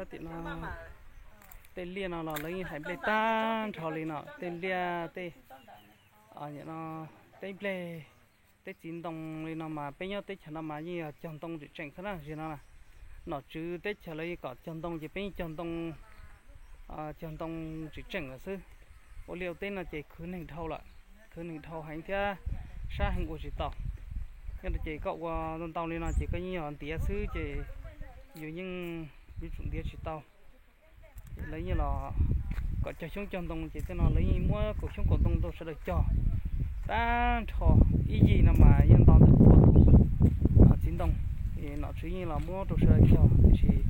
Sab tim no, tej liaj no los lawv yeej hais nplej tag nrho li no, tej liaj tej, no, tej nplej, tej txiv ntoo li no mas peb nyob teb chaws no mas yeej yog cog ntoo tseem tseem xwb na, ziag no na. Nom tswv teb chaws lawv yeej kom cog ntoo ces peb yeej cog ntoo, cog ntoo tseem tseem lawm xwb. Ua liaj ua teb no ces khwv neeg dhau lawm, khwv neeg dhau heev thiab sab heev ua tsis tau. Nyob rau ces koj ua ntau ntau li no ces koj yeej yog ntiav xwb ces yus yeej yuav tsum ntiav tsis tau. Lawv yeej los kom cog xyoob cog ntoo ces tej no lawv yeej muab kaum xyoob kaum ntoo rau sawv daws cog tag nrho. Ib yig no mas yeej nto ntawm pua tus txiv ntoo. Nom tswv yeej los muab rau sawv daws cog tiam sis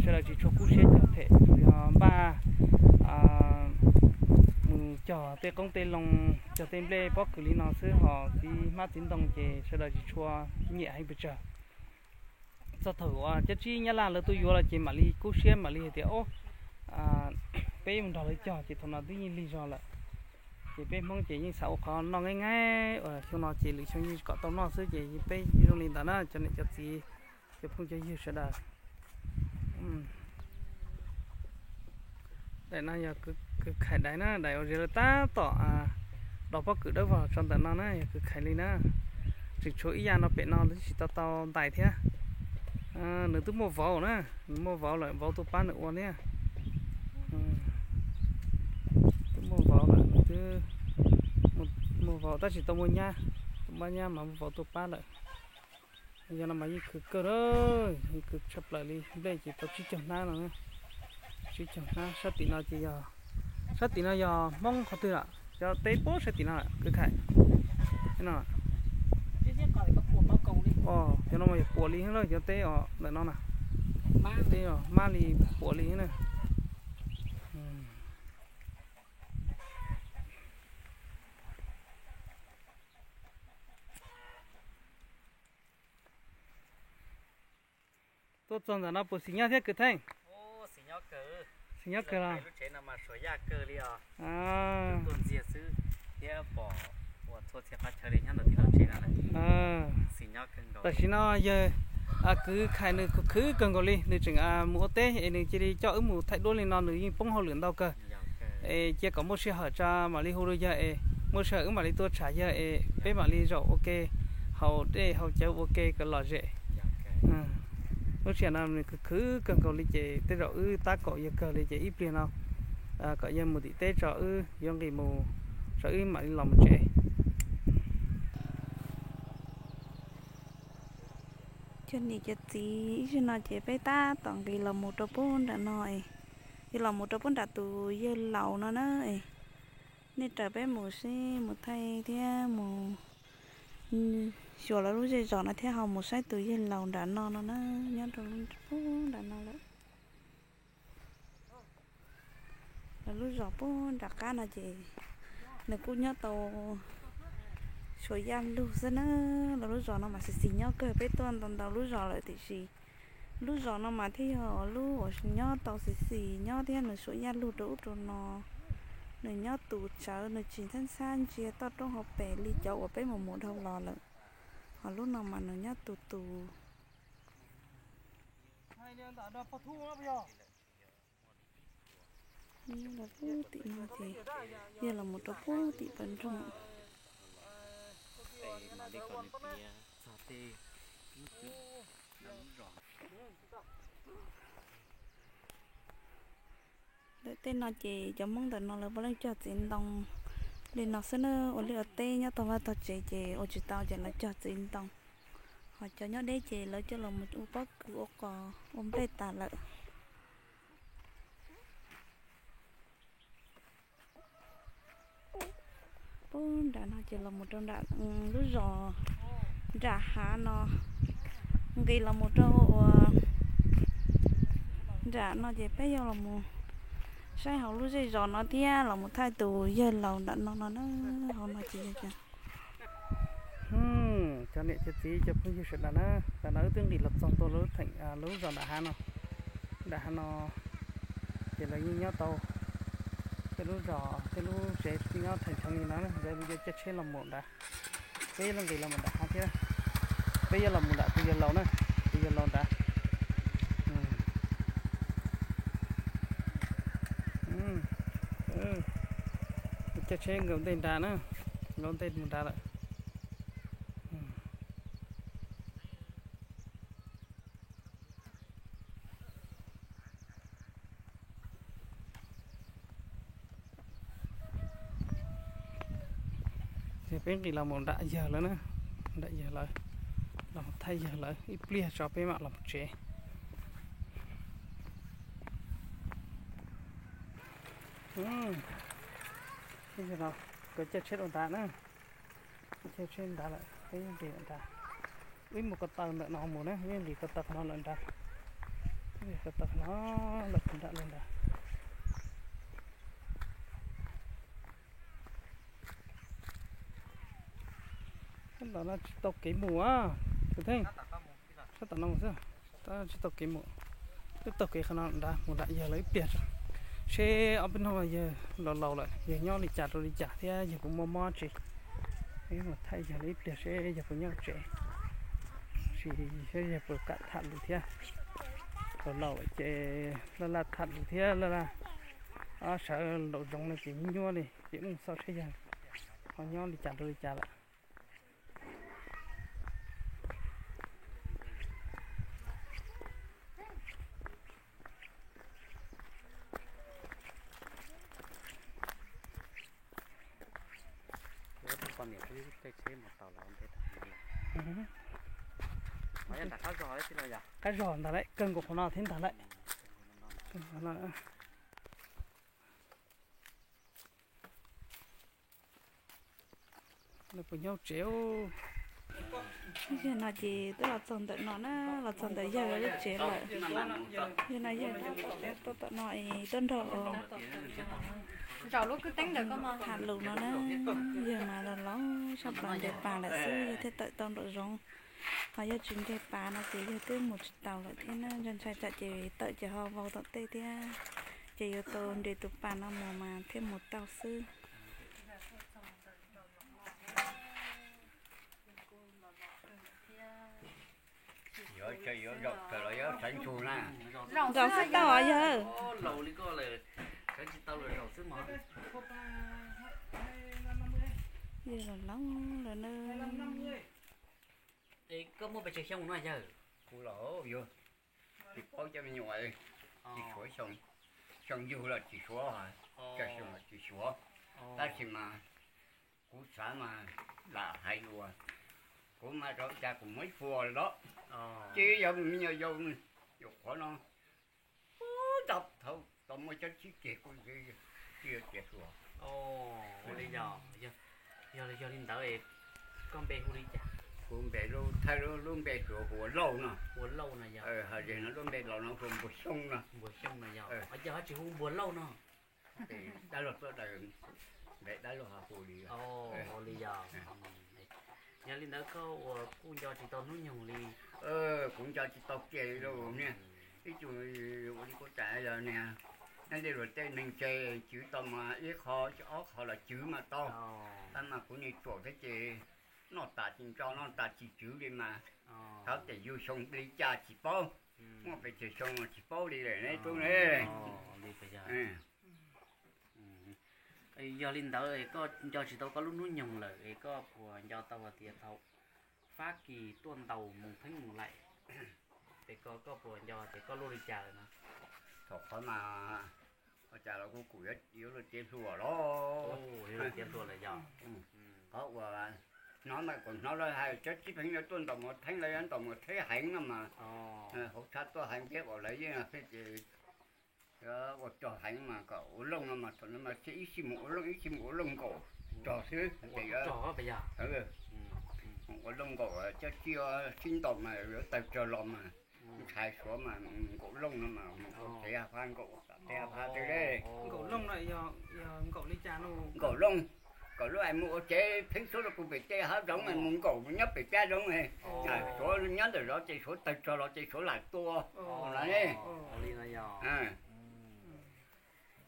sawv daws tsis tshua kub siab cog them, yog npaj mus cog tej qoob tej loo, cog tej nplej pob kws li no xwb, ho txiv hmab txiv ntoo ces sawv daws tsis tshua nyiam heev pes tsawg. Txog thaum uas cov tsib nyab laj lawv tuaj yuav lawm ces mam li kub siab mam li hais tias, o, peb mus nrog lawv cog ces thaum no twb yeej lig zog lawm. Ces peb Hmoob ces yeej xav ua qhov noj nqaij nqaij uas xyoo no ces lwm xyoo yeej kom tau noj xwb ces peb zoo li ntawd na cov niam cov txiv, cov phooj cov ywg sawv daws. Daim no yog kwv Khais daim na, daim uas zes lawv tab tom do pob kws dawb vog tso ntawm no na yog kwv Khais li na. Tseem tshuav ib yam no pem no lawv twb tsis tau tau ntais thiab. Nws twb muaj vauv na, nws muaj vauv lawm, vauv tuaj pab nws ua thiab. Twb muaj vauv lawm, nws twb muaj vauv tab sis tau muaj nyab, tau muaj nyab mas muaj vauv tuaj pab lawm. Yog no mas yeej khwv kawg, yeej khwv tshaj plaws li, nplej ces tau tsib caug hnab no, tsib caug hnab. Sab tim no ces yog, sab tim no yog Hmoob qhov twg lawm? Cov teb puag sab tim no kwv Khais. No, cov no mas yog puas li na, cov teb os ntawm no na, teb os mab li puas li na. Tuaj txog ntawm no puas xis nyob thiab kwv Theej? Xis nyob kawg los? Tam sim no yawg kwv Khais nws khwv kawg nkaus li, nws tseem mus ua teb es nws cia li coj wb mus thaij duab li no nws yeej poob hauj lwm ntau kawg. Es cia kom muaj sij hawm tso mam li hu rau yawg es muaj sij hawm wb mam li tuaj tsham yawg es peb mam li zaum ua ke haus dej haus cawv ua ke kom lom zem. Lub sij hawm no nws khwv khwv kawg nkaus li ces tej zaum wb tab kaum yawg kawg li ces ib pliag no kom yawg mus tim teb tso wb yuav nqis mus, tso wb mam li los mus tsev. Cov niam cov txiv, ib zaug no ces peb tab tom nqis los mus rau puag nram no es, yuav los mus rau puag nram tus yawg laus no na es. Nej raws peb mus seb mus thaij thiab mus xyuas lawv lub zej zos no thiab ho mus saib tus yawg laus nram no no na, nyob rau puag nram no lawm. Lawv lub zos puag nram qab no ces nws kuj nyob tau suav yaj lug xwb na. Lawv lub zos no mas xis xis nyob kawg, peb tuaj ntau ntau lub zos lawm tiam sis lub zos no mas thiaj yog lub uas nyob tau xis xis nyob thiab nws suav yaj lug rau ub rau no. Nws nyob tus tsawv, nws tsis ntxhab ntxhab ntsia toj roob hauv pes li cov uas peb mus mus dhau los lawm. Ho lub no mas nws nyob tus tus. Nyob rau puag tim no ces yog los mus rau puag tim pas nroog. Ntawm tej no ces cov Hmoob ntawm no lawv puav leej cog txiv ntoo li no xwb na, ua liaj ua teb nyob tog vaj tog tsev ces ua tsis tau ces lawv cog txiv ntoo. Ho cov nyob deb ces lawv coj los mus ua pob kws ua qos ua nplej tas lawm. Puag nram no ces los mus rau nram lub zos nram hav no, nqis los mus rau ua nram no ces peb yuav los mus saib hauv lub zej zos no thiab los mus thaij tus yawg laus nram no no na. Hauv no ces yog cov niam cov txiv cov phooj ywg sawv daws na, tam no wb twb nqis los txog ntua lub theem lub zos nram hav no. Nram hav no ces lawv yeej nyob tau, tej lub zos tej lub tsev nyob theem theem li no, lawv yuav caij tsheb los mus nrad. Peb yuav los nqis los mus nram hav thiab, peb yuav los mus nram tus yawg laus na, tus yawg laus nrad. Caij tsheb nkaum ntej nrad na, nkaum ntej mus nrad lawm. Ces peb nqis los mus nram yawg lawv na, nram yawg lawv, los thaij yawg lawv ib pliag tso peb mam los tsev. Ces no, koj caij tsheb rau nrad na, caij tsheb nrad lawm peb nqis lawm nrad. Wb mus ko taw ntawm no mus na, wb nqis ko taw qhov no lawm nrad. Wb nqis ko taw qhov no lawm nrad lawm nrad. Sab tom no tsis tau kev mus a, tus theej, sab tom no mus xwb, tsis tau kev mus. Wb taug kev qhov no nrad mus nram yawg lawv ib pliag tso, seb ob peb hnub no yawg laus laus lawm yawg nyob li cas rau li cas thiab yawg puas muaj mob tsis. Wb mus thaij yawg lawv ib pliag seb yawg puas nyob tsev, sis seb yawg puas kam tham lus thiab. Laus laus lawm ces laj laj tham lus thiab laj laj sawv laum zoov no ces nyuaj nyuaj li ces wb mus xauj seb yawg ho nyob li cas rau li cas lawm. Ua tus poj niam xwb caij tsheb mus tau los ntev tag li. Qab zog ntag lawm, kawg nkaus qhov no thiab ntag lawm. Kawg qhov no. Lawv puas nyob tsev? Yawg no ces twb los txog ntawm no na, los txog ntawm yawg lub tsev lawm. Yawg no yawg tuaj tom no es tuaj nrog zaum lub kwj teeb ntawd koj mas tham lus no na. Yawg mas los laus sab plaws nres pas lawm xwb yawg thiaj tawm tau nraum zoov. Ho yog tsis nres pas no ces yawg twb mus tsis taus lawm thiab na, ntshai ntshai tsam ces tawm ces ho vau tom tej thiab. Ces yuav tau nres tus pas no mus mas thiaj mus tau xwb. Yuav, yuav zaum tawm los yuav sawv ntsug na. Zaum xwb tau os yawg. Yawg los laus lawm na. Koj muaj pes tsawg xyoo no yawg? Kuv los yuav tsis paub cov me nyuam, tsis suav xyoo, xyoo yug los tsis suav, tsawg xyoo los tsis suav. Tab sis mas kuv xav mas lam hais lus, kuv mas rau cas kuv muab ib puas los, tsis yog me nyuam yaus, nyuam qhuav no, thaum tau muaj cov tsib ceg kuv tsis yog tiav hluas. Ua li yog, yog li ntawd koj npe hu li cas? Kuv npe, thawj lub npe hu ua Lauj no. Ua Lauj no yog. Hos zem no lub npe laus no hu ua Npuag Xyooj no. Npuag Xyooj no yog, yog ho tsis hu Npuag Lauj no. Dab laug tuaj daws npe dab laug ho hu li. Ua li yog. Yog li ntawd koj uas kuj nco tsis tau hnub nyoog li. Kuv nco tsis tau kiag li lauj niag. Ib txwm ua li kuv tas yog niag, nyob li luag tej neeg tseg tswv tau mas ib qho ob qho los tswv mas tau. Tab mas kuv niag ruam thiab ces noj tas tsis ntso noj tas tsis tswv li mas, thov tias yug xyoo li cas tsis paub, muaj pes tsawg xyoo tsis paub li lawm ne tub ne. Yog li ntawd es koj nco tsis tau koj lub hnub nyoog lawm es koj puas nco tau hais tias thaum Fab Kis tuaj ntaus Moos Theeb Moos Laim, es koj puas nco tias koj luaj li cas lawm no? Thaum qhov mas ua cas los kuv kuj yuav luag tiav hluas los. Tiav hluas lawm yog. Qhov uas hnov mas kuv hnov lawv hais cov tib pheej yuav tuaj ntaus Moos Theeb, lawv yuav ntaus Moos Theeb heev no mas, hauv tshab tuaj heev thiab uas lawv yeej ces ua rog heev mas kom ua looj no mas thaum no mas ib sij mus ua looj ib sij mus ua looj nkaum rog xwb ces ua looj nkaum cov tib sib ntaus mas yuav tawg rog los mas ntshai suav mas nkaum looj no mas mus tau peb hab phab nkaum peb hab phab twg le. Nkaum looj no yog nkaum li cas no? Nkaum looj, nkaum looj es mus ua tsev pheeb suab rau puag pem tej hav zoov es mus nkaum nyob pem peb zoov, suav nyob ntawm zov ces suav tawg rog los ces suav lam tua no ne.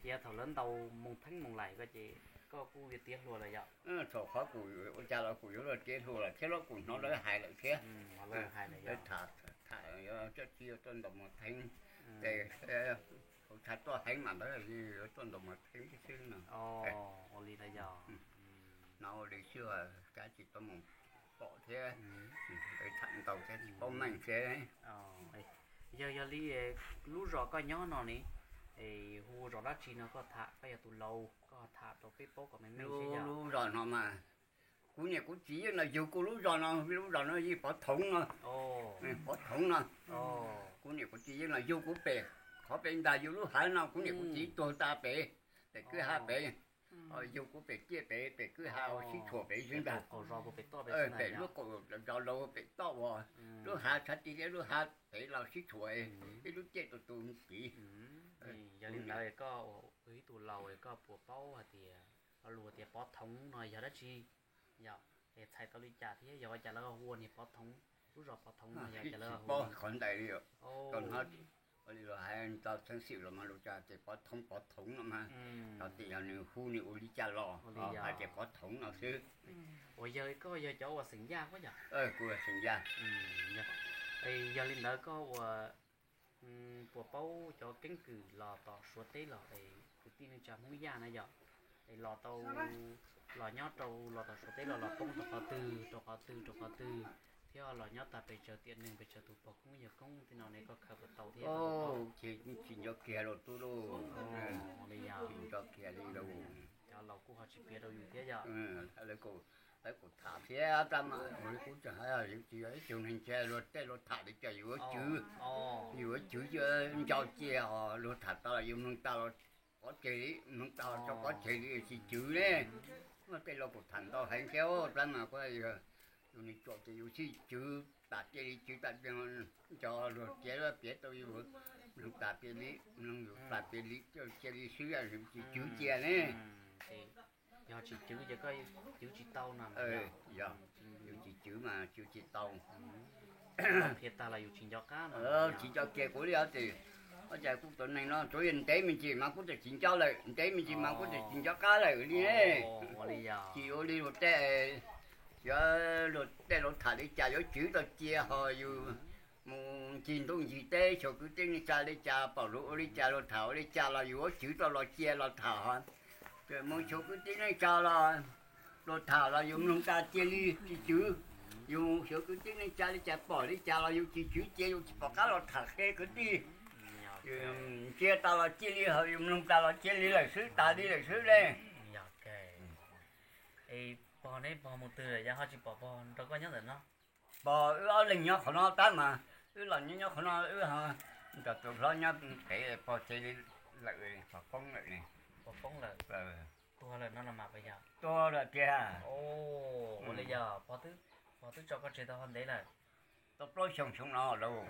Cia thaum lawv ntaus Moos Theeb Moos Laim ko ces koj kuj yuav tiav hluas lawm yom? Thaum qhov kuv ua cas los kuv yuav luag tiav hluas lawm thiab los kuv hnov lawv hais lawm thiab. Tham, tham cov tib tuaj ntaus Moos Theeb ces Thaum tuaj heev mas lawv tuaj ntaus mas theeb xwb no. Ua li ntawd yog no ua li xwb, kav tsis tau mus pom thiab, tham ntau thiab tsis paub meej thiab. Yog, yog li lub zos koj nyob no ne, hu zos dab tsi no koj tham, koj yog tus laus koj tham rau peb paub kom meej meej thiab yog. Lub zos no mas kuv niam kuv txiv yeej los yug kuv lub zos no, lub zos no yeej Pov Thoov no. Pov Thoov no. Kuv niam kuv txiv yeej los yug kuv pem, qhov pem ntag yug lub hav no, kuv niam kuv txiv tuag tas pem, pem kwj ha pem, yug kuv pem ciaj pem, pem kwj ha ua sib tshuam pem xwb ntag. Pem lub kaum zos laus pem toj uas lub hav tshav ti thiab lub hav pem los sib tshuam, ib lub ciaj tus tus tiv. Yog li ntawd koj ua ib tug laus koj puas paub hais tias lo lus tias Pov Thoov no yog dab tsi? Yog, es txhais tau li cas thiab yog ua cas lawv hu ua niag Pov Thoov, lub zos Pov Thoov no yog cas lawv hu? Tsis paub qhov ntawd li. Ua li los hais tau txheeb xwm los mas lus cas ces Pov Thoov Pov Thoov no mas, tau tias yog nws hu nws ua li cas los hais tias Pov Thoov no xwb. Uas yog koj yog cov uas xeem Yaj puab yog? Kuv yog xeem Yaj. Yog li ntawd koj ua puas paub cov keeb kwm los tom Suav teb los es kwv tij neej tsa Hmoob Yaj na yog, es los tau, los nyob rau los tom Suav teb los los poob rau qhov twg rau qhov twg rau qhov twg, thiab los nyob tag pes tsawg tiam neeg pes tsawg tus pog koob yawg koob tej no ne koj khaws puas tau thiab? Ces tsis nco kiag rau tub lauj. Tsis nco kiag li lauj. Cov laus kuj ho tsis piav rau yus thiab yog. Lawv kuj tham thiab tab mas kuv tseem hais tias tsis yog ib tug neeg ntse luag tej luag tham li cas yus yuav cwv, yus yuav cwv nco cia os, luag tham tau los yus mloog tau los pov tseg li, mloog tau tso pov tseg li tsis cwv ne. Tej laus kuj tham ntau heev thiab tab mas kuv yus nim tsom ces yus tsis cwv tas cia li, cwv tas cia, nco luag piav piav tau yus mloog tas cia li, mloog yus tas cia li, cia li xwb, yus tsis cwv cia ne. Yog tsis cwv ces koj cwv tsis tau no. Yog, yus tsis cwv mas cwv tsis tau. Qhia tag los yus tsis nco qab no. Tsis nco kiag kuv li os, ua cas kuv tus neeg no tsuav yog ntev me ntsis mas kuv txawm tsis nco lawm, ntev me ntsis mas kuv txawm tsis nco qab lawm li ne. Ua li yog. Tsis ua li luag tej, luag tej luag tham li cas yuav cwv tau cia ho yus mus ncig ntuj ncig teb xyuas kwv tij neej tsa li cas, pom luag ua li cas luag tham ua li cas los yus yuav cwv tau los cia los tham. Mus xyuas kwv tij neej tsa los luag tham los yus mloog tas cia li tsis cwv. Yus xyuas kwv tij neej tsa li cas pom li cas los yus tsis cwv cia, yus tsis pom qab los tham qhia kwv tij. Ntsia tas los cia li, ho yus mloog tas los cia li lawm xwb, tas li lawm xwb ne. Es pog neb pog mus twg lawm yog ho tsis pom pog nrog koj nyob ntawm no? Pog wb ob leeg nyob qhov no tab mas, wb los nyob nyob qhov no, wb nrog tus hlob nyob pem, pog cia li lawm, pog poob lawm ne. Pog poob lawm. Tuag lawm no los mas puas yog? Tuag lawm tiag. Ua li yog pog twb tso koj tseg tau ho ntev lawm? Tau plaub xyoos xyoo no lauj.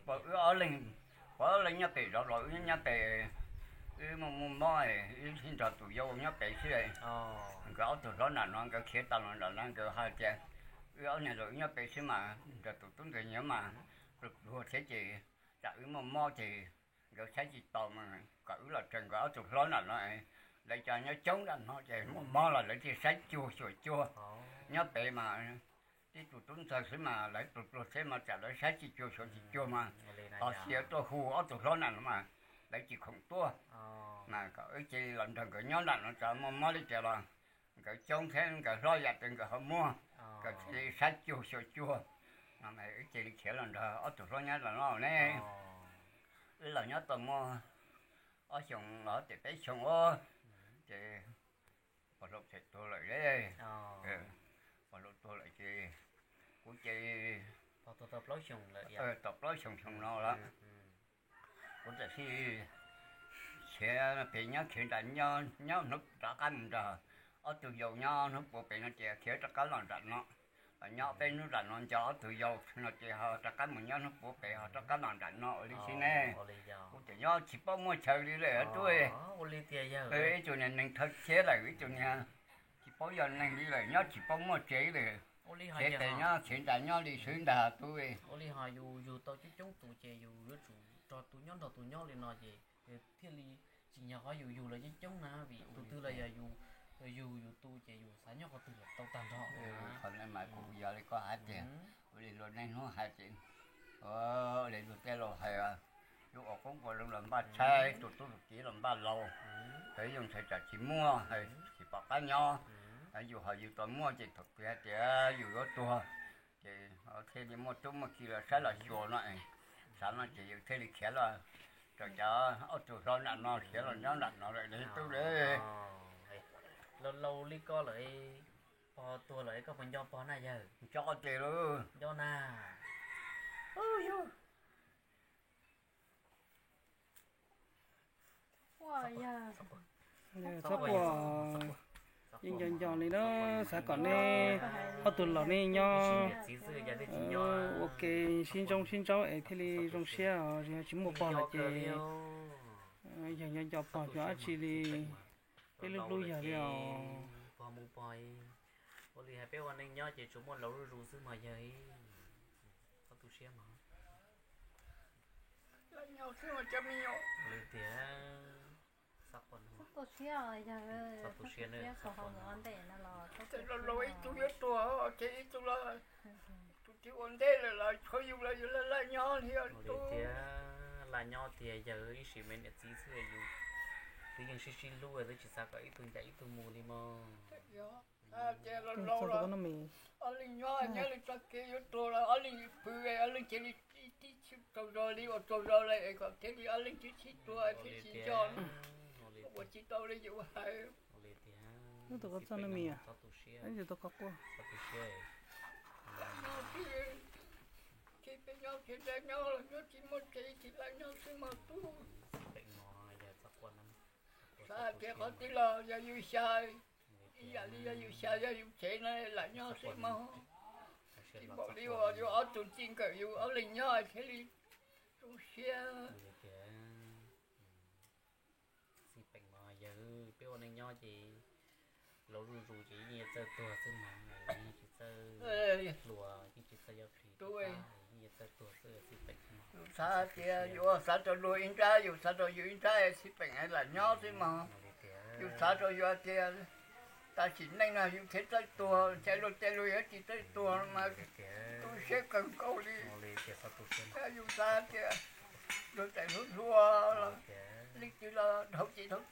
Pog wb ob leeg, pog ob leeg nyob pem zov los wb nyob pem, wb muaj muaj mob, wb sib nrog tus yau nyob pem xwb. Nkawd ob tug hlob nram no nkawd khiav tau los nram no, nkawd hais tias wb ob niag los wb nyob pem xwb mas nrog tus tub ntxawg nyob mas pluag pluag thiab ces tsam wb muaj mob ces nkawd saib tsis taus mas kom wb los raws nkawd ob tug hlob nram no. Lawv cov nyob coob nram no ces muaj mob los lawv thiaj saib cuag xyuas cuag. Nyob pem mas tib tus tub ntxawg xwb mas lawv pluag pluag thiab mas tsam lawv saib tsis cuag xyuas tsis cuag mas tos sia tuaj hu ob tug hlob nram no mas lawv tsis khoom tuaj. Mas kom wb cia li los nrog nkawd nyob nram no, tsam muaj mob li cas los nkawd coob thiab nkawd hlob yam twg nkawd ho muag, nkawd thiaj li saib cuag xyuas cuag. No wb cia li khiav los nrog ob tug hlob nyob nram no ne. Wb los nyob tau muaj ob xyoos los tias peb xyoos os, ces pog laus txawm tuag lawm. Pog laus tuag lawm ces kuv ces tau plaub xyoos xyoo no lawm. Kuv txawm sis khiav pem nyob khiav nram nyob, nyob hnub rov qab mus nrog ob tug yau nyob hnub puav pem no ces khiav rov qab los nram no. Los nyob peb hnub nram no nco ob tug yau no ces ho rov qab mus nyob hnub puav pem ho rov qab los nram no ua li xwb ne. Kuv tseem nyob tsis paub muaj chaw li lawm tub. Ib tug niag neeg thawj thiab lawm, ib tug niag tsis paub yog neeg li lawm, nyob tsis paub muaj tsev lawm. Khiav pem nyob khiav nram nyob li xwb ntag tub. Ua li ho yus yug tau coob coob tus ces yus yuav tsum nrog tus nyob nrog tus nyob li no ces thiaj li tsim nyog qhov yus yug lawv coob coob na, vim tus twg los yog yus yug yus tu ces yus xav nyob qhov twg los tau tag nrho. Qhov no mas kuv yog li koj hais tiag, ua li luag niaj hnub hais tias, ua li luag tej laus hais, Yus ua qoob ua loo los npaj tshaib, tus tub tus kiv los npaj laus, ces yus ntshai tsam tsis muaj, tsis pom qab nyob. Yus ho yus tau muaj ces thaum twg hais tias yus yuav tuag, ces thiaj li muaj tub muaj ki los saib los xyuas no. Xav no ces yus thiaj li khiav los rau cov ob tug hlob nram no, khiav los nyob nram no lawm li tub li. Laus laus li koj lawm, pog tuag lawm koj puas nco pog na yawg? Nco tiag lauj. Nco na. Txhob quaj, yeej nco nco li na, xav kom nej ob tug los nej nyob ua ke sib ntxub sib ntxaub es thiaj li zoo siab os, tsis muaj pog lawm ces yog nco nco pog cov dab tsi li, peb lub hlub yog li os. Ua li hais peb ua neej nyob ces tsuas muaj laus zuj zus xwb mas yawg, txhob tu siab mas. Li tiag, txhob tu siab, txhob tu siab, ib tug yuav tuag ces ib tug los, tus twg ua ntej lawm los tshuav yus los yus laj laj nyob li os. Li tiag, laj nyob tiag yawg, ib sim me niam txiv xwb yus twb yeej sib sib hlub, twb tsis xav kom ib tug ncaim ib tug mus li mog. Tias laus laus los ob leeg nyob nyob li txoj kev yuav tuag los ob leeg pw, ob leeg cia li tib txhij tsaug zog li uas tsaug zog li es kom thiaj li ob leeg tib txhij tuag thiaj tsis nco, ua tsis tau li yus hais. Tus koj txoj no mis, txhob tu siab, tsis peb nyob tsis nrag nyob los nyob tsis muaj tsev tsis laj nyob xwb mas tub. Xav hais tias qhov twg los yog yus xya, ib yam li yog yus xya yog yus tsev no lam nyob xwb mas. Tsis npaum li uas yus ob tug txij nkawm yus ob leeg nyob thiaj li zoo siab. Xij peem mas yawg, peb ua neej nyob ces laus zuj zus ces yeej yuav txawj tuag xwb mas, yeej tsis txawj hluas, yeej tsis txawj yuav plhis, yeej yuav txawj tuag xwb xij peem. Yus xav tias yus xav rau luag ib nrab, yus xav rau yus ib nrab xij peem lam nyob xwb mas. Yus xav rau yus tias tam sim neej no yus thiaj txawj tuag, ntshe luag tej luag yuav tsis txawj tuag mas tu siab kawg nkaus li. Yus xav tias luag tej luag hluas los leej twg los dhau tsis dhau,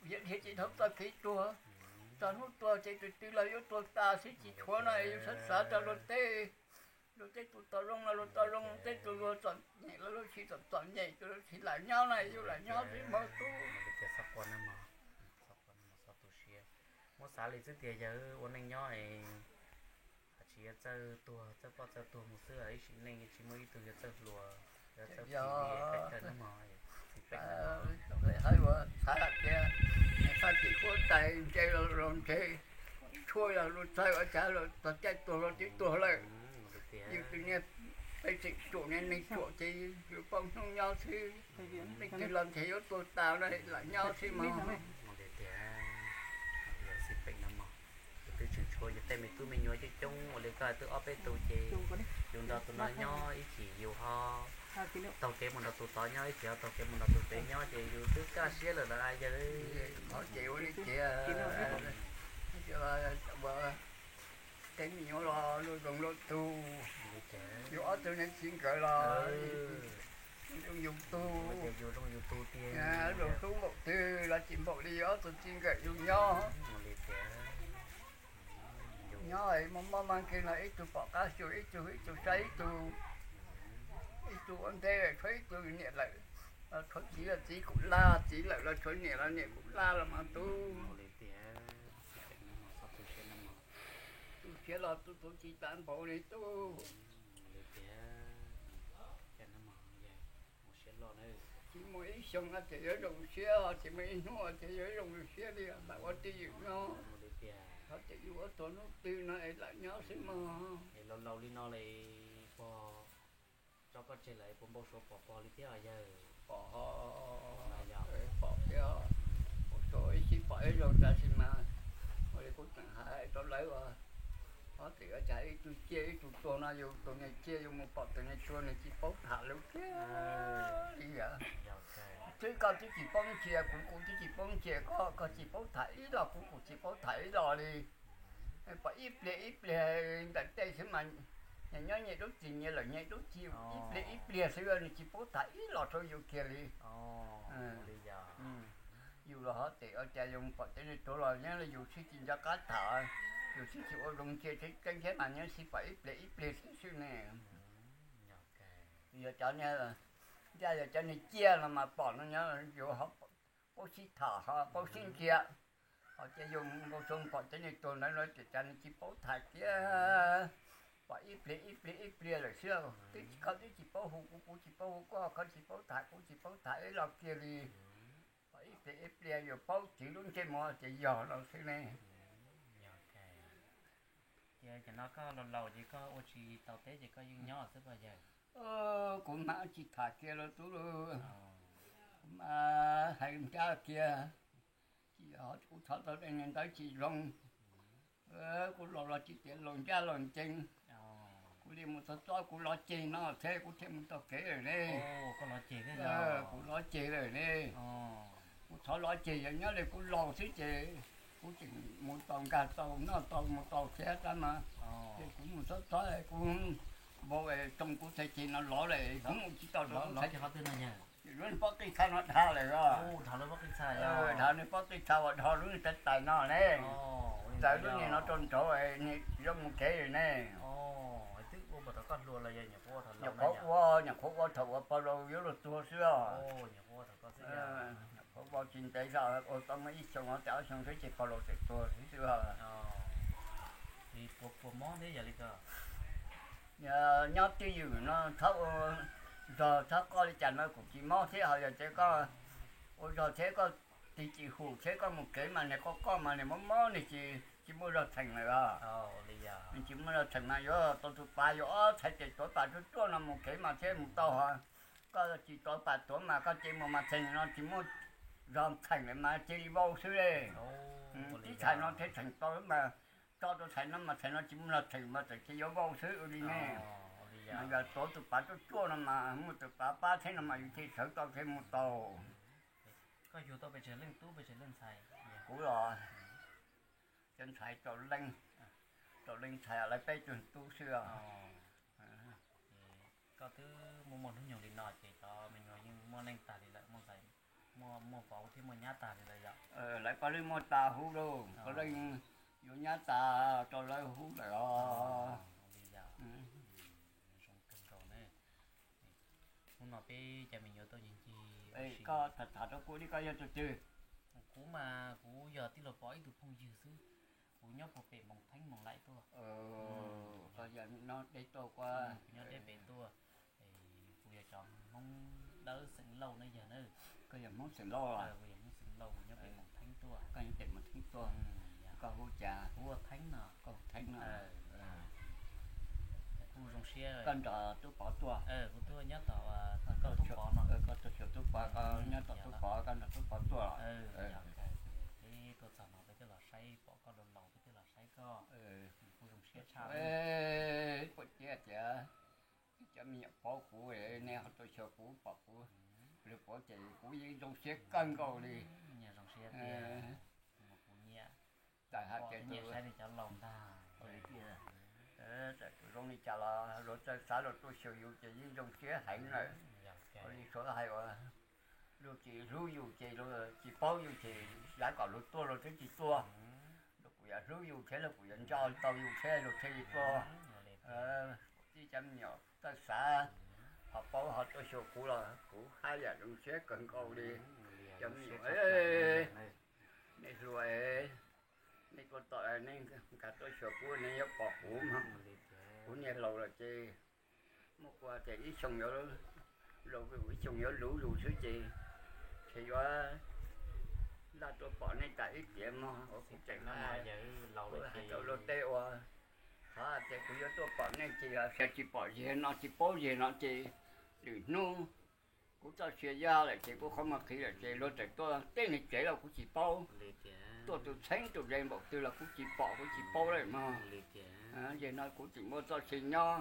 dhia tsis dhau txoj kev tuag. Txog hnub tuag ces tus twg los yuav tuag tas xwb tsis tshuav no, yus xav xav rau luag tej, luag tej tus tau zoo los luag tau zoo, tej tus luag txom nyem los luag tsis txom txom nyem, tus luag tsis lam nyob na yus lam nyob xwb mas tub. Muab xav li xwb tiag yawg, ua neej nyob es tsis yuav txawj tuag, txawj ploj txawj tuag mus xwb, ib sim neej tsis muaj ib tug yuav txawj hluas, yuav txawj plhis li qe taw nab mog. Xij peem hais ua xav tias txhaj tim huab tais ntshe los ntshe tshuaj los luag txhawj ua cas los txog caij tuag los twb tuag lawm. Yus tus niag pej xeem ruam niag neeg ruam ces yus poob hnub nyob xwb, leej twg los ntshe yuav tuag tas no lam nyob xwb mog. Tias xij peem no mog, yus twb tseem tshuav yus tej me tub me nyuam coob coob ua li koj twb ob peb tus ces yus nrog tus no nyob ib chim yus ho taug kev mus nrog tus tod nyob, ib chim ho taug kev mus nrog tus pem nyob ces yus twb kaj siab lawm los yawg. Qhov ces ua li tias tej me nyuam los luag zoo luag tug, yus ob tug niag txiv nkawd los zoo yus tug, yus zoo yus tug tiag, zoo hlub npaum twg los tsis npaum li yus ob tug txiv nkawd yus nyob. Nyob mob mob mag kis no ib tug pom qab xyuas ib tug, ib tug saib ib tug, ib tug ua ntej tshuav ib tug niam lawm, tshuav txiv los txiv kuj laj, txiv lawm los tshuav niam los niam kuj laj los mas tub. Tu siab los tu tsis tau npaum li tub. Tsis muaj ib xyoo no ces yuav zoo siab, tsis muaj ib hnub ces yuav zoo siab li, lam ua twj ywm nyob. Qhov tias yus ua tau hnub twg no es lam nyob xwb mog. Es laus laus li no li, pog tso koj tseg lawm puas npau suav pom pog li thiab yawg? Pom, pom thiab, ua tau ib sij pom ib zaug tab sis mas ua li kuv tseem hais rau lawv, qhov tias ua cas ib tug ciaj ib tug tuag no yus tus niag ciaj yus mus pom tus niag tuag nws tsis paub tham lus kiag li. Twb koj twb tsis paub ntsia kuv, kuv twb tsis paub ntsia koj, koj tsis paub tham ib los kuv, kuv tsis paub tham ib los li. Pom ib pliag ib pliag ntawm tej xwb mas Nyias nyob nyias dub txig, nyias lawm nyias dub txig, ib pliag ib pliag xwb, nws tsis paub tham ib los rau yus kiag li. Yus los hov tes ua cas yus pom cov niag tuag los nyob li yus sib tsis nco qab tham, yus sib tsis ua zoo ntsia tseeb tseeb thiab mas nyob sib pom ib pliag ib pliag xwb xwb ne. Yog cov niag, ncaj yog cov niag ciaj no mas pom no nyob yus ho paub sib tham ho paub sib ntsia. Ho ces yus npau suav pom cov niag tuag ntawd no ces cas nws tsis paub tham tiag. Pom ib pliag ib pliag ib pliag lawm xwb, twb tsis, koj twb tsis paub hu kuv, kuv tsis paub hu koj, koj tsis paub tham kuv tsis paub tham ib los kiag li. Pom ib pliag ib pliag yus paub txiv lub ntsej muag ces yog no xwb ne. Ces cov no koj laus laus ces koj ua tsis tau teb ces koj yeej nyob xwb puas yawg? Kuv mas tsis tham kiag lauj tub, kuv mas hais ncaj kiag, tsis, kuv thov tau tej niag ntawd tsis zoo. Kuv laus los tsis tias laus ncaj laus ncees, kuv li mus txog txob kuv lov ceg no thiab kuv thiaj mus tau kev lawm ne. Kuv lov ceg lawm ne. Kuv thov lov ceg yog nyob li kuv laus xwb ces kuv tseem mus tau nkag tau noj tau mus tau thiab tab mas, ces kuv mus txob txob kuv vau es tsoo kuv txhais ceg no lov lawm kuv mus tsis tau rau lub txhais ceg. Lub niag pob qij txha no dhau lawm os. Dhau niag pob qij txha uas dhau lub niag tais tais no ne. Txawm lub niag no rau nraud, niag tsis zoo mus kev li ne. Nyuam qhuav ua, nyuam qhuav ua thaum uas pog laus yuav luag tuag xwb os. Nyuam qhuav ua tsis ntev zog, ua tau muaj ib xyoo no, ob xyoo xwb ces pog laus txawm tuag xwb xwb os. Nyob twj ywm no txhob ua zog txhob qoj li cas no kuj tsis mob thiab, ho yog tias koj ua zog thiab koj tig tsis hum thiab koj mus kev mas niag qoj qoj mas niag mob mob, niag tsis, tsis muaj zog theem lawm os. Niag tsis muaj zog theem mas yuav tau tus pas yuav ob txhais tes tuav pas ruaj ruaj no mus kev mas thiaj mus tau ho. Koj tsis tuav pas tuav mas koj cia mus mas theem no tsis muaj zog theem lawm mas cia li vau xwb li. Tib txhais no thiaj theem tau mas, tso rau txhais no mas txhais no tsis muaj zog theem mas txawm cia yuav vau xwb li ne. Mas yog tuav tus pas ruaj ruaj no mas muaj tus pas pab thiab no mas yus thiaj sawv tau thiaj mus tau. Koj yug tau pes tsawg leej tub pes tsawg leej ntxhais? Kuv los cov ntxhais rau leej, rau leej ntxhais lawv peb tug tub xwb os. Koj twb muaj muaj hnub nyoog li no ces cov me nyuam yeej muaj neej tag li lawm, muaj ntxhais, muaj, muaj vauv thiab muaj nyab tag li lawm yom? Lawv pab lwb muaj tas huv lauj, pab lwb yuav nyab tas rau lawv huv lawm os. Zoo kawg nkaus ne. Hnub no peb cov me nyuam tuaj ncig ncig. Koj tham tham rau kuv li koj yog tus twg? Kuv mas kuv yog tij laug Pov ib tug phooj ywg xwb. Kuv nyob puag pem Moos Theeb Moos Laim tuaj. Koj yog nyob deb tuaj kuv, kuv nyob deb pem tuaj. Kuv yog cov Hmoob Dawb xeem Lauj na yog na. Koj yog Hmoob xeem Lauj los? Kuv yog Hmoob xeem Lauj, kuv nyob pem Moos Theeb tuaj. Koj nyob pem Moos Theeb tuaj. Koj hu cas? Kuv hu Theeb no. Koj hu Theeb no. Kuv zoo siab. Koj nrog Tub Pov tuaj? Kuv tuaj nyob tom, koj Tub Pov no. Koj tuaj xyuas Tub Pov, koj nyob tom Tub Pov, koj nrog Tub Pov tuaj los? Peb tuaj txog no peb twb los saib pom koj laus laus, peb twb los saib koj. Kuv zoo siab tshaj. Puas tias tias cov me nyuam paub kuv, nej ho tuaj xyuas kuv pom kuv, lawv pom ces kuv yeej zoo siab kawg nkaus li. Zoo siab tiag, kuv nyiam. Txawm hais tias tus, saib li cov laus ntag. Txawm tus zoo li cas los luag txawj xav luag tuaj xyuas yus ces yeej zoo siab heev lawm. Ua li suav hais uas luag tsis hlub yus ces luag tsis paub yus ces xav kom luag tuaj luag twb tsis tuaj. Luag kuj yuav hlub yus thiab luag kuj yuav nco tau yus thiab luag thiaj li tuaj. Tib cov me nyuam txawj xav ho paub ho tuaj xyuas kuv los kuv haj yam zoo siab kawg nkaus li. Cov me nyuam, nej hluas, nej tuaj tom nej nkag tuaj xyuas kuv nej yuav pom kuv mas kuv niag laus lawm ces muaj kuv tias ib xyoo yuav, ib xyoo yuav luv yus xwb ces, ces yuav laj tuaj pom nej tas ib tiam mog. Ua kuv tseem hais rau luag tej uas thov tias kuv yuav tuaj pom nej ces xav tsis pom zeg no tsis paub zeg no ces lwm hnub kuv txoj sia yaj lawm ces kuv qhov muag qhiv lawm ces luag txawm tuaj tej niag tsev los kuv tsis paub, tuaj tus txheeb tus ze npaum twg los kuv tsis pom kuv tsis paub lawm mog. Ces no kuv tseem muaj txoj sia nyob,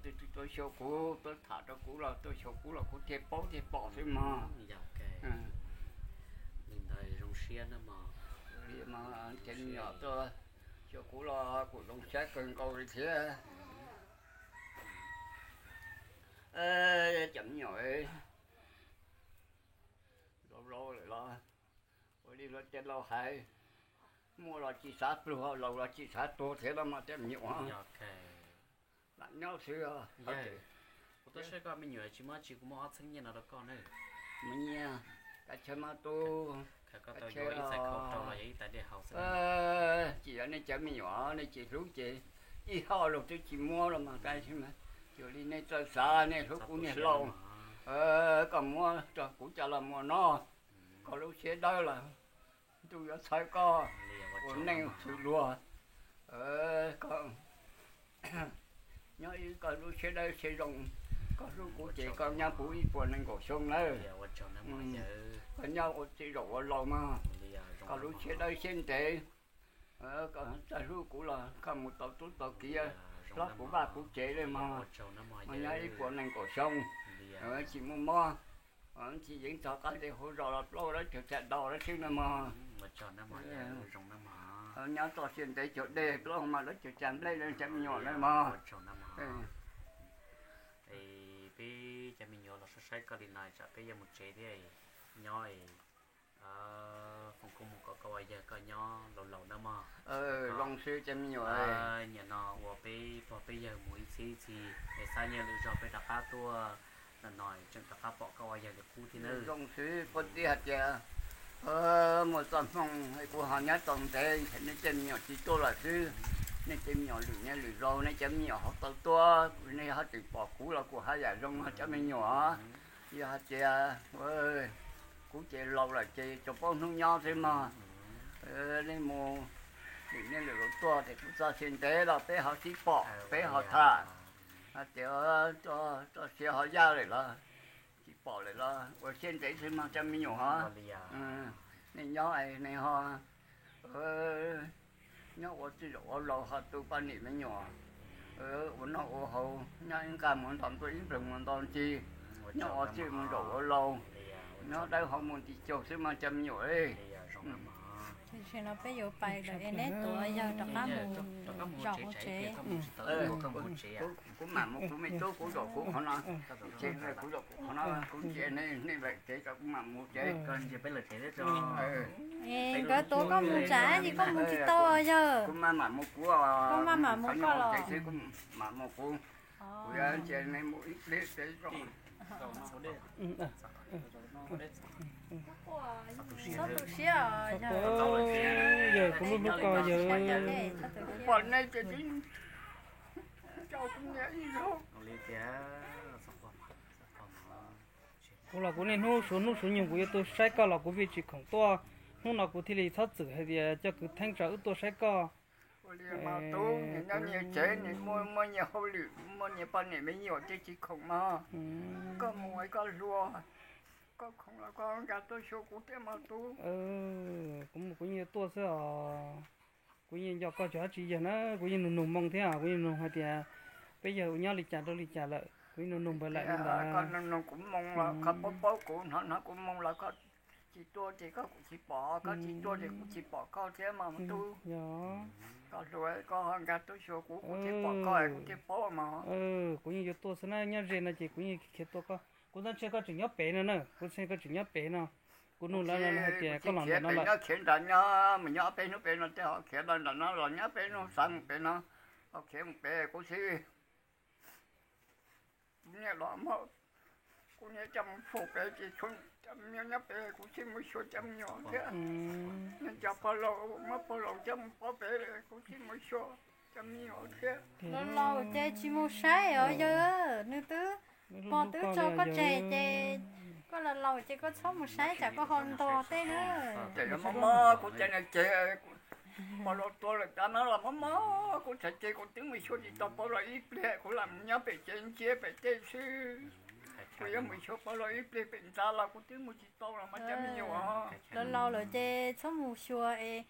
tus twg tuaj xyuas kuv tuaj tham rau kuv los tuaj xyuas kuv los kuv thiaj paub thiaj pom xwb mog. Li ntawd zoo siab na mog. Li mas cov me nyuam tuaj xyuas kuv los kuv zoo siab kawg nkaus li thiab. Cov laus hais, muaj los tsis xav pluag, laus los tsis xav tuag thiab los mas cov me nyuam. Lam nyob xwb. Kuv tuaj saib koj me nyuam tsis muaj tsis, kuv muaj ob txheeb nyiaj no rau koj na. Me nyiaj, kav chaw mas tu, kav chaw, tsis yog nej cov me nyuam nej tsis hlub ces ib hom los twb tsis muab los mas, kav xwb mas. Yog li nej txawj xav, nej hlub kuv niag laus, koj muab rau kuv cov los mus noj, koj lub siab dawb lawm. Ntuj yuav txhawb koj ua neej txhwm luag. Koj nyob ib koj lub siab dawb siab zoo, koj hlub kuv ces koj nyob puv ib puas nees nkaum xyoo nawb. Koj nyob ua txiv zaum ua laus mog, koj lub siab dawb siab ntev, koj txawj hlub kuv los koj mus tau tub tau kiv, hlob kuv vaj kuv tsev li mog, mas nyob ib puas nees nkaum xyoo, tsis muaj mob, tsis yeej txog qab zej hauv zos los plaub dab tsuag caj dau dab xwb no mog. Nyob txoj sia ntev cuag dej, plaub hau mas dab tsuag caj nplej cov me nyuam na mog. Peb cov me nyuam los saib saib koj li no tsam peb yuav mus tsev thiab, nyob foom koob mus kom koj ua yawg koj nyob laus laus na mog. Zoo xwb cov me nyuam. Nyiam no ua peb pog peb yawg mus ib txhis ib txhis es xav nyiaj lwm zaug peb rov qab tuaj no no tseem rov qab pom koj ua yawg li qub thiab nawb. Zoo xwb puag tib hais tias muaj txoj hmoo kuv ho nyob tau ntev, nej tej me nyuam tsis tuaj lawm xwb. Nej tej me nyuam lwm niaj lwm zaus nej cov me nyuam ho tau tuaj, nej ho tseem pom kuv los kuv haj yam zoo no cov me nyuam. Yog hais tias kuv ces laus lawm ces tsuas paub hnub nyob xwb mog. Nej mus lwm niaj lwm zaus tuaj ces kuv txoj sia ntev los peb ho sib pom peb ho tham. Hais tias txoj sia ho yaj lawm los tsis pom lawm los ua siab ntev xwb mog cov me nyuam. Nej nyob es nej ho nyob ua txij zaum ua laus ho tu poj niam me nyuam, ua noj ua haus nyob ib nqag mus nto ntuj ib nploog mus nto ntsis, nyob ua txij mus zaum ua laus, nyob dawb hauv mus nti caug xwb mas cov me nyuam. Tam sim no peb yuav pais lawm es neb tuav yawg rov qab mus zaum hauv tsev. Kuv mam mus kuv me tub, kuv zaum kuv qhov no, kuv zaum kuv qhov no, kuv ntsia nej lawm tsev tso kuv mam mus tsev. Nkawd tuav koj mus tsam ces koj mus tsis tau yawg. Kuv maj mam mus kuv, koj maj mam mus koj los. Kuv mam mus kuv, kuv yuav ntsia nej mus ib pliag tsev tso. Txhob tu siab, yawg kuv hlub hlub koj yawg. Kuv pom nej ces tsis tau kuv niam ib zaug. Kuv los kuv niaj hnub suav hnub suav nyoog kuv yuav tuaj saib koj los kuv vij tsis khoom tuaj. Hnub no kuv thiaj li txhob txwm hais tias coj kwv theeb tso wb tuaj saib koj. Ua li mas tub, nyias nyob nyias tsev, nyias muaj muaj nyias hauj lwm, muaj nyias poj niam me nyuam ces tsis khoom mog. Koj mus es koj hluas, koj khoom los koj nkag tuaj xyuas kuv thiab mog tub. Kuv mus kuv yeej yuav tuaj xwb os. Kuv yeej nco koj tsis hab tsis yawg na, kuv yeej nug nug moo thiab, kuv yeej nug hais tias peb yawg ua nyob li cas rau li cas lawm, kuv yeej nug nug npawg lawm li ntawd. Koj nug nug kuv moo los koj paub paub kuv, hnov hnov kuv moo los koj tsis tuaj ces koj kuj tsis pom, koj tsis tuaj ces kuv tsis pom koj thiab mog tub. Koj hluas koj ho nkag tuaj xyuas kuv, kuv thiaj pom koj, kuv thiaj paub mog. Kuv yeej yuav tuaj xwb na, nyob ze no ces kuv yeej khiav tuaj koj. Kuv tab sis koj tseem nyob pem no na, kuv tab sis koj tseem nyob pem no. Kuv nug lawv no hais tias koj los ntawm no lawm. Khiav nram nyob, mus nyob peb hnub pem no tej ho khiav los nram no los nyob peb hnub xav mus pem no, ho khiav mus pem kuv xwb. Kuv niam los muab kuv niam coj mus faus pem ces tshuav cov me nyuam nyob pem, kuv thiaj mus xyuas cov me nyuam thiab. Nws cov pog laus, muab pog laus coj mus pov pem, kuv thiaj mus xyuas cov me nyuam thiab. Laus laus ces tsis mus saib os yawg, nws twb, pog twb tso koj tseg ces koj laus laus ces koj txhob mus saib tsam koj ho ntog tej na. Ces yog mob mob kuv ces nws ces pog laus tuag lawm tas no los mob mob kuv txhais ces kuv twb mus xyuas tsis tau pog laus ib pliag, kuv lam mus nyob pem tsev ntsia pem tej xwb. Kuv yuav mus xyuas pog laus ib pliag pem ntxa los kuv twb mus tsis tau los mas cov me nyuam. Laus laus lawm ces txhob mus xyuas es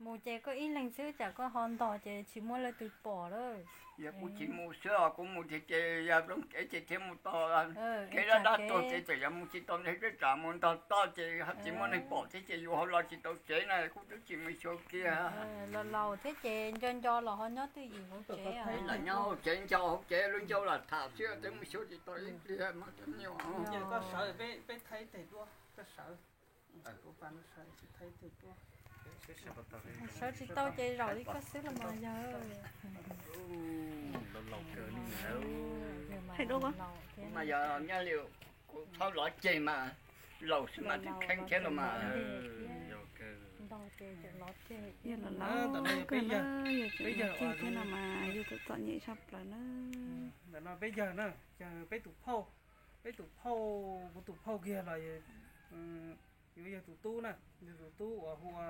mus ces koj ib leeg xwb tsam koj ho ntog ces tsis muaj leej twg pom lawm. Yog kuv tsis mus xwb os, kuv mus thiab ces yog nplooj kev ces thiaj mus tau, kev dab dab tuag ces txawm yog mus tsis tau ntev peb tsam mus ntog toj ces ho tsis muaj neeg pom thiab ces yus ho los tsis tau tsev na, kuv twb tsis mus xyuas kiag. Laus laus thiab ces nco nco los ho nyob twj ywm hauv tsev. Lam nyob hauv tsev, nco hauv tsev, lub ncauj lam tham xwb, twb mus xyuas tsis tau ib pliag mas cov me nyuam. Koj sawv, peb thaij tes duab, koj sawv. Sawv tsis tau ces zaum li koj xwb los mas yog. Hais dua, kuv mas yog nyob li kuv txhob lov ceg mas laus xwb mas twb kheej thiab los mas. Yog los laus kawg na, yog ceg thiab no mas yog txom txom nyem tshaj plaws na. Ntawm no peb yawg na, yawg peb tus phauj, peb tus phauj, kuv tus phauj kiag los yuav yawg tus tub na, yawg tus tub uas hu ua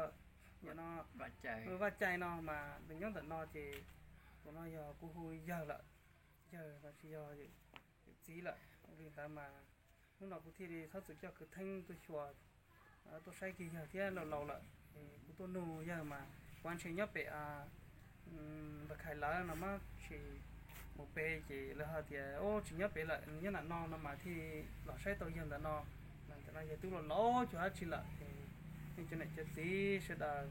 Vaj Cai no mas nws nyob ntawm no ces tus no yog kuv hu yawg lawm, yawg los tsis yog yawm txiv lawm. Ua li ntawd mas hnub no kuv thiaj li txhob txwm coj kwv Theeb tuaj xyuas, tuaj saib kiag yawg thiab, laus laus lawm. Kuv tuaj nug yawg mas kuv ntshe nyob pem Npawg Khais lawv no mas tsis mus pem ces lawv hais tias ub tsis nyob pem lawm, nyob nram no no mas thiaj los saib tau yawg ntawm no. Mas ntawm no yawg twb los laus cuag dab tsi lawm. Nej cov niam cov txiv sawv daws,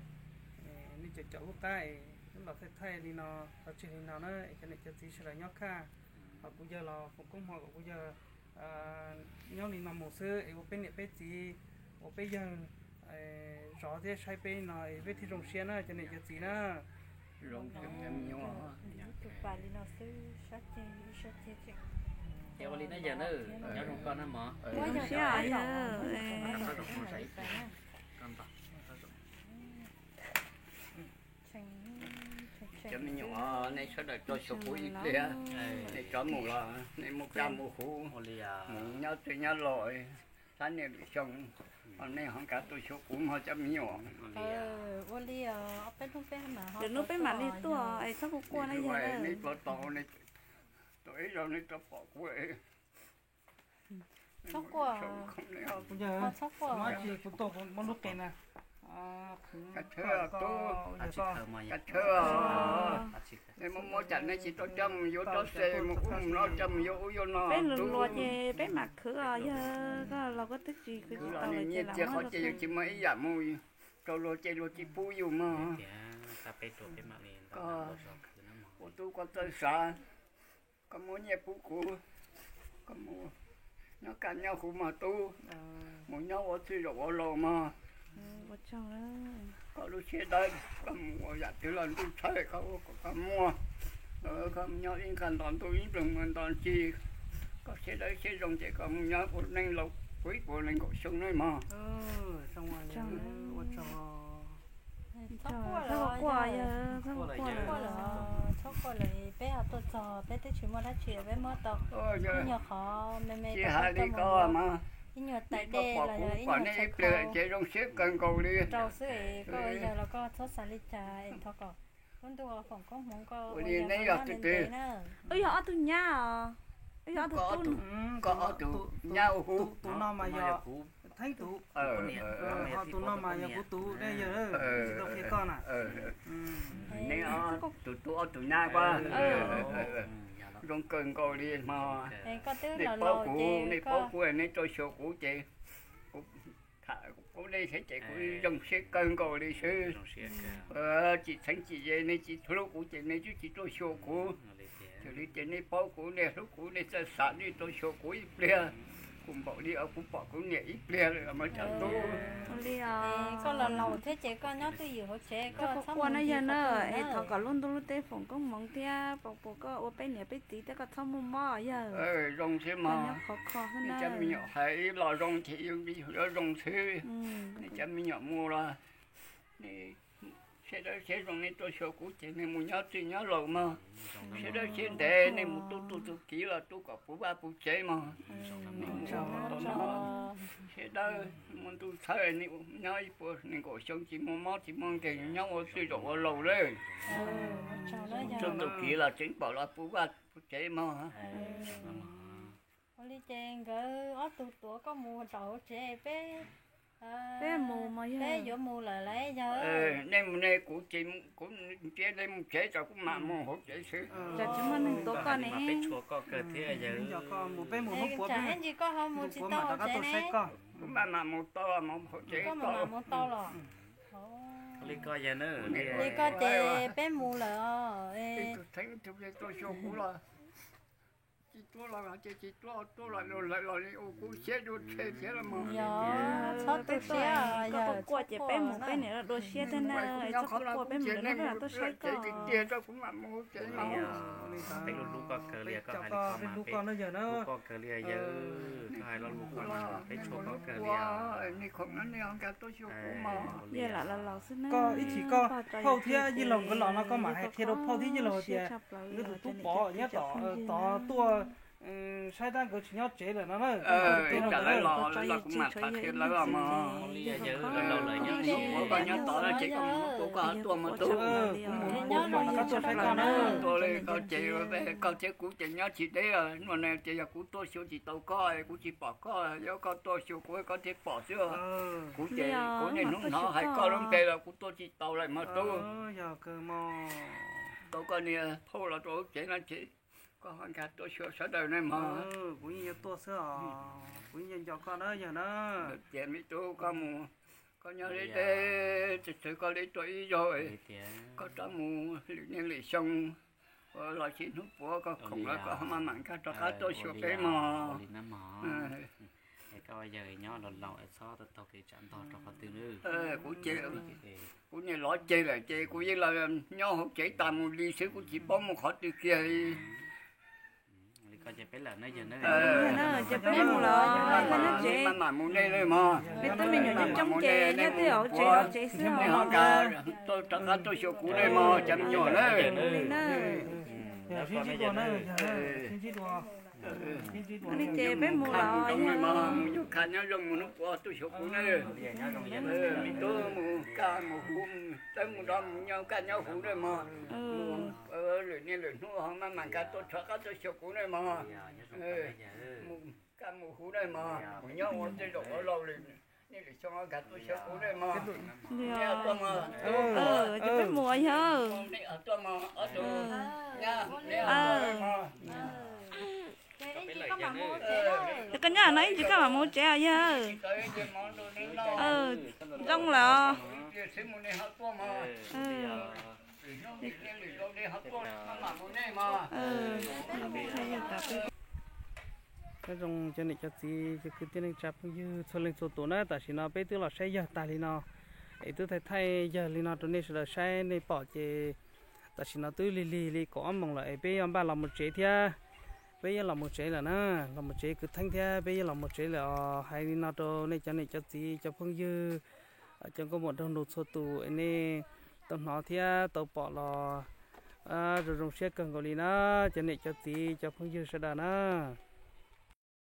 nej cov caum lub qab es los thaij thaij li no, qhov tseeb li no na, cov niam cov txiv sawv daws nyob khaj, ho kuv yawg los foom koob hmoov kom kuv yawg nyob li no mus xwb es ua peb niam peb txiv, ua peb yawg zov thiab saib peb no es peb thiaj zoo siab na cov niam cov txiv na. Ua li na yawg na, nyob zoo koj na mog. Zoo siab yawg. Cov me nyuam, nej sawv daws rau xyuas kuv ib pliag, nej rov mus los nej mus kaj mus huv, mus nyob twg nyob los, sab niaj lwm xyoo, nej ho kav rau xyuas kuv mog cov me nyuam. Lwm hnub peb mam li tuaj es txhob quaj quaj na yawg. Nej tuaj tau, nej tuaj ib zaug nej rov pom kuv. Txhob quaj, txhob quaj, kuv tuaj kuv muab lub qe na. Kav tshawb, kav tshawb, nej muab muab tsam nej tsis tau coj mus yuav tsob se mus ub mus no, coj mus yuav ub yuav no. Peb luag luag ces peb mam khwv os yawg, koj los koj twb tsis khwv tsis tau los ces nyiaj txiag qhov ces yus tsis muaj ib yam mus rau luag ces luag tsis pub yus mog. Koj ua tub koj txawj xav, koj muab nyiaj pub kuv, koj mus nyob kaj nyob huv mog tub, mus nyob ua txwj zaum ua laus mog. Koj lub siab dawb, koj mus ua yam twg los ntuj txhawb koj ua kom koj muaj. Koj nyob ib nqag nto ntuj ib nploog muag nto ncig, koj siab dawb siab zoo ces koj mus nyob ua neej laus puv ib puas nees nkaum xyoo na mog. Txhob quaj, txhob quaj lawm, peb ho tuaj txog peb twb tsis muaj dab tsi, peb muab tau ib nyuag qhov me me rau koj coj mus ua ib nyuag tais dej los yog ib nyuag tshais khau rau xwb es koj ua yawg los koj txhob xav li cas es thov kom lub ntuj foom koob hmoov koj ua yawg ntev ntev na. Wb yog ob tug nyab os, wb yog ob tug tub. Koj ob tug nyab ua hu. Tus no mas yog Theeb tus, ho tus no mas yog kuv tus, yawg tsis tau qhia koj na. Neb tus tub ob tug nyab ko zoo kawg nkaus li mog. Nej paub kuv, nej paub kuv, nej rau xyuas kuv ces kuv tham kuv nej thiab ces kuv zoo siab kawg nkaus li xwb. Tsis txheeb tsis ze, nej tsis hlub kuv ces nej twb tsis rau xyuas kuv. Xws li ces nej paub kuv, nej hlub kuv, nej txawj xav, nej rau xyuas kuv ib pliag. Kuv npaum li kuv pom kuv niam ib pliag lawm mas tsav tub. Koj los laus thiab ces koj nyob twj ywm hauv tsev, koj txhob mus ncig qhov twg na. Thov kom lub ntuj lub teb foom koob hmoov thiab pab pab koj ua peb niam peb txiv thiab koj txhob muaj mob yawg. Zoo thiab mog. Nyob qhov kho xwb na. Cov me nyuam hais ib los zoo ces yuav zoo xwb. Nej cov me nyuam mus los nej siab dawb siab zoo, nej rau xyuas kuv ces nej mus nyob twj nyob laus mog. Siab dawb siab ntev, nej mus tu tu tus kiv los tu kom puv vaj puv tsev mog. Nej mus tau no siab dawb, muaj ntuj txhawb, nej nyob ib puas nees nkaum xyoo tsis muaj mob tsis muaj nkeeg, nyob ua twj zaum ua laus lawm. Tu tu tus kiv los tseev pom los puv vaj puv tsev mog. Ua li ces nkawd ob tug tuav koj mus rau hauv tsev, peb, peb yuav mus lawm lauj yawg. Nej mus ne, kuv ces kuv ntsia nej mus tsev tso kuv mam mus hauv tsev xwb. Tsam tsis muaj neeg tuav koj ne. Peb tshua koj kawg thiab yawg. Tsam ib ntsis koj ho mus tsis tau hauv tsev ne. Kuv mam mam mus tau mus hauv tsev, koj mam mam mus tau los. Li koj yawg na. Li koj ces peb mus lawm os. Tus Theeb tus tuaj xyuas kuv los. Tsis tuaj los ces tsis tuaj, tuaj los lawm los li ua kuv siab dua tshe thiab los mas. Yog, txhob tu siab, koj quaj ces peb mus peb niam los dua siab thiab na, txhob quaj, peb mus lawm no tuaj saib koj. Tiag rau kuv mam mus ces no. Peb hlub koj kawg li, koj hais li koj mas peb hlub koj kawg li yawg, koj hais lo lus koj mas peb tshua koj kawg li. Nej khoom no nej ho nkag tuaj xyuas kuv mas. Yawg lam los laus xwb na. Koj ib chim koj phauj thiab yawg laus nkawd los no koj mam hais qhia rau phauj thiab yawg laus tias nkawd tus tub Pov nyob tom tod tuaj saib tab nkawd tsis nyob tsev lawm no na. Ib tsam lawv los los kuv mam tham qhia lawv os mog. Hnub puav koj nyob tod ces koj mus hnub puav koj ho tuaj mog tub. Hnub puav koj tuaj saib koj na. Tuaj li koj ces koj thiab kuv ces nyob tsis deb, hnub no ces yog kuv tuaj xyuas tsis tau koj, kuv tsis pom koj, yog koj tuaj xyuas kuv koj thiaj pom xwb. Kuv ces kuv niaj hnub hnov hais koj lub npe los kuv tuaj tsis tau lawm mog tub. Tau koj niag phauj los rau lub tsev no ces koj ho nkag tuaj xyuas sawv daws ne mog. Kuv yeej yuav tuaj xwb os, kuv yeej nco koj na yawg na. Ces me tub koj mus, koj nyob li deb, txawm koj li tuaj ib zaug, koj rov mus lwm niaj lwm xyoo, los sis hnub puav koj khoom lawm koj ho maj mam nkag rov qab tuaj xyuas peb mog. Koj yawg nyob laus laus txhob tau taug kev tsam ntog rau qhov twg. Kuv niam lov ceg lawm ces kuv yeej los nyob hauv tsev tas mus li xwb, kuv tsis paub mus qhov twg kiag li. Ces peb mus los, maj mam mus nej mog. Nej tub me nyuam coob coob ces nyob twj ywm hauv tsev hauv tsev xwb. Nej ho nkag tuaj rov qab tuaj xyuas kuv ne mog cov me nyuam na. Li na. Ces peb mus los, mus nyob kaj nyob zoo mus hnub puav tuaj xyuas kuv na. Me tub mus kaj mus huv, tawb mus nrov mus nyob kaj nyob huv na mog. Lwm niaj lwm hnub ho maj mam nkag tuaj rov qab tuaj xyuas kuv na mog. Mus kaj mus huv na mog, mus nyob ua tej zaum ua laus lwm niaj lwm xyoo nkag tuaj xyuas kuv na mog. Ces peb mus os yawg. Koj nyob no ib ntsis koj mam mus tsev os yawg. Zoo lawm. Nyob zoo cov niam cov txiv cov kwv tij neej tsa phooj ywg txhua leej txhua tus na, tam sim no peb twb los saib yawg tag li no, es twb thaij thaij yawg li no rau nej sawv daws saib nej pom ces tam sim no twb lig lig li kaum ob moos lawm es peb yuav npaj los mus tsev thiab. Peb yuav los mus tsev lawm na, los mus tsev kwv Theeb thiab peb yuav los mus tsev lawm os. Hais li no rau nej cov niam cov txiv cov phooj ywg, cov nkauj muam nraug nus txhua tus es nej tau hnov thiab tau pom los zoo zoo siab kawg nkaus li na, cov niam cov txiv cov phooj ywg sawv daws na.